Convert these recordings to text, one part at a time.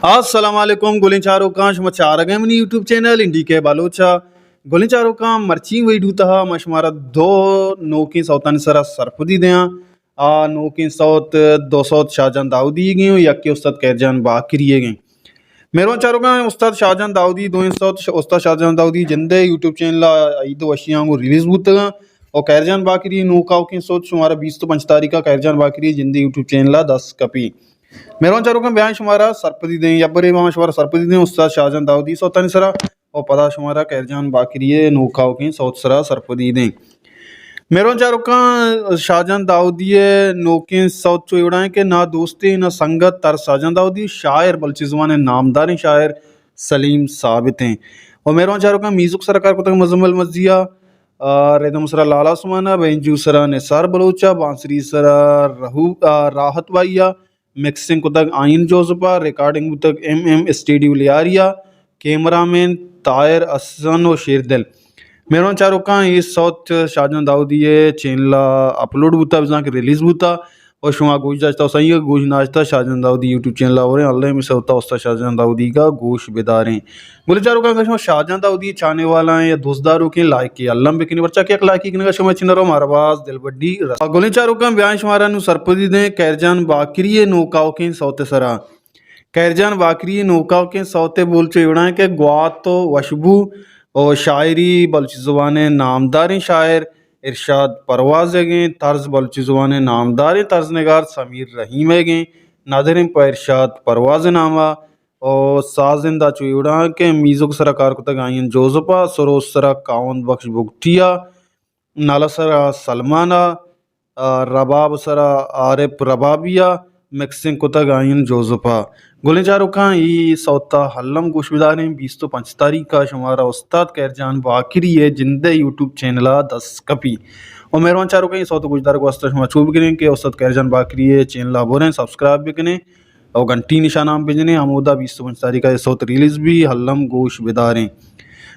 السلام علیکم گلیں چاروکاں، شما چارگ ءَ منی یوٹیوب چینل این ڈی کے بلوچ ءَ۔ گلیں چاروکاں، مرچی ویڈیو تہا ما شمارا دو نوکیں سوتانی سرا سرپدی دیاں۔ آ نوکیں سوت، دو سوت شاہجان داؤدی ئیگیں و یکے استاد خیرجان باقری ئیگیں۔ مہروان چاروکاں، استاد شاہجان داؤدی، دوئیں سوت ش-، استاد شاہجان داؤدی جندے یوٹیوب چینل ءَ عید وشیاں گوں ریلیز بوتگاں و خیرجان باقری نوک آؤکیں سوت شمارا بیست و پنچ تاریخ ءَ خیرجان باقری جندے یوٹیوب چینل ءَ دست کپی۔ مہروان چاروکاں، بیایں شمارا سرپدی دیں، یبرے ما شمارا سرپدی دیں استاد شاہجان داؤدی سوتانی سرا و پدا شمارا خیرجان باقری نوک آؤکیں سوت سرا سرپدی دیں۔ مہروان چاروکاں، شاہجان داؤدی ءِ نوکیں سوت چو ایوڑا ایں کہ نہ دوستے نہ سنگت، طرز شاہجان داؤدی، شاعر بلوچی زبان ءِ نامداریں شاعر سلیم ثابت ایں۔ و مہروان چاروکاں، میوزک سرا کار کتگ مزمل مزی ءَ، آ، ردم سرا لالا عثمان ءَ، بینجو سرا نثار بلوچ ءَ، بانسری سرا رہو-، آ، راحت بائی ءَ، مکسنگ کتگ آئین جوزپ ءَ، ریکارڈنگ بوتگ ایم ایم اسٹوڈیو لیاری ءَ، کیمرہ مین طاہر حسن و شیردل۔ مہروان چاروکاں، اے سوت شاہجان داؤدی ءِ چینل ءَ اپلوڈ بوتگ، بزاں کہ ریلیز بوتگ و شما گوش داشتہ و سہی گوش ناشتہ شاہجان داؤدی یوٹیوب چینل ءَ، اور اللہ ہمے سوت ءَ استاد شاہجان داؤدی ءَ گوش بداریں۔ گلیں چاروکاں، اگاں شما شاہجان داؤدی ءِ چاہنے والا ایں یا دوست داروکیں، لائک ءَ الم بکنیں، پرچا کہ یک لائکی کنگ ءَ شمئے چینل ءَ را مارا باز دلبڈی رس۔ گلیں چاروکاں، بیایں شمارا نوں سرپدی دیں خیرجان باقری ءِ نوک آؤکیں سوت ءِ سرا۔ خیرجان باقری ءِ نوک آؤکیں سوت ءِ بول چو ایوڑا ایں کہ گوات و وشبو و شاعری بلوچی زبان ءِ نامداریں شاعر ارشاد پرواز ئیگیں، طرز بلوچی زبان ءِ نامداریں طرز نگار سمیر رحیم ئیگیں، ندر ایں پہ ارشاد پرواز ءِ نام ءَ۔ و سازندہ چو ایوڑا کہ میوزک سرا کار کتگ آئین جوزپ ءَ، سروز سرا کاوند بخش بگٹی ءَ، نال سرا سلمان ءَ، آ، رباب سرا عارف ربابی ءَ، مکسنگ کتگ آئین جوزپ ءَ۔ گلیں چاروکاں، اے سوت ءَ الم گوش بداریں، بیست و پنچ تاریخ ءَ شمارا استاد خیرجان باقری ءِ جندے یوٹیوب چینل ءَ دست کپی۔ و مہروان چاروکاں، اے سوت ءِ گوشدارگ ءِ واستہ شما چو بکنیں کہ استاد خیرجان باقری ءِ چینل ءَ بریں، سبسکرائب بکنیں۔ او گھنٹی نشان ہم بجنیں، ہمودا بیست و پنچ تاریخ ءَ اے سوت ریلیز بی، الم گوش بداریں۔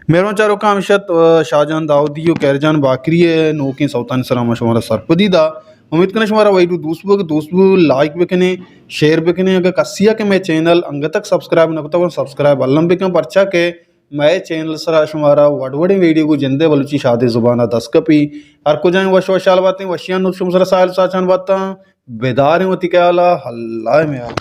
مہروان چاروکاں، ہمیش ات، آ، شاہجان داؤدی و خیرجان باقری ءِ نوکیں سوتانی سرا ما شمارا سرپدی دا۔ امید کناں شمارا ویڈیو دوست بوگ، دوست بو لائک بکنیں، شیئر بکنیں۔ اگر کسی ءَ کہ مئے چینل انگت تک سبسکرائب نہ کتگ، سبسکرائب الم بکن، پرچا کہ مئے چینل سرا شمارا وڑ وڑیں ویڈیو گوں جندے بلوچی شادیں زبان ءَ دست کپی۔ ہر کجا ایں وش وشحال باتیں، وشیاں نوک شما سرا ساہیل ساچان باتاں۔ بداریں وتی خیال ءَ، اللہ ءِ میار۔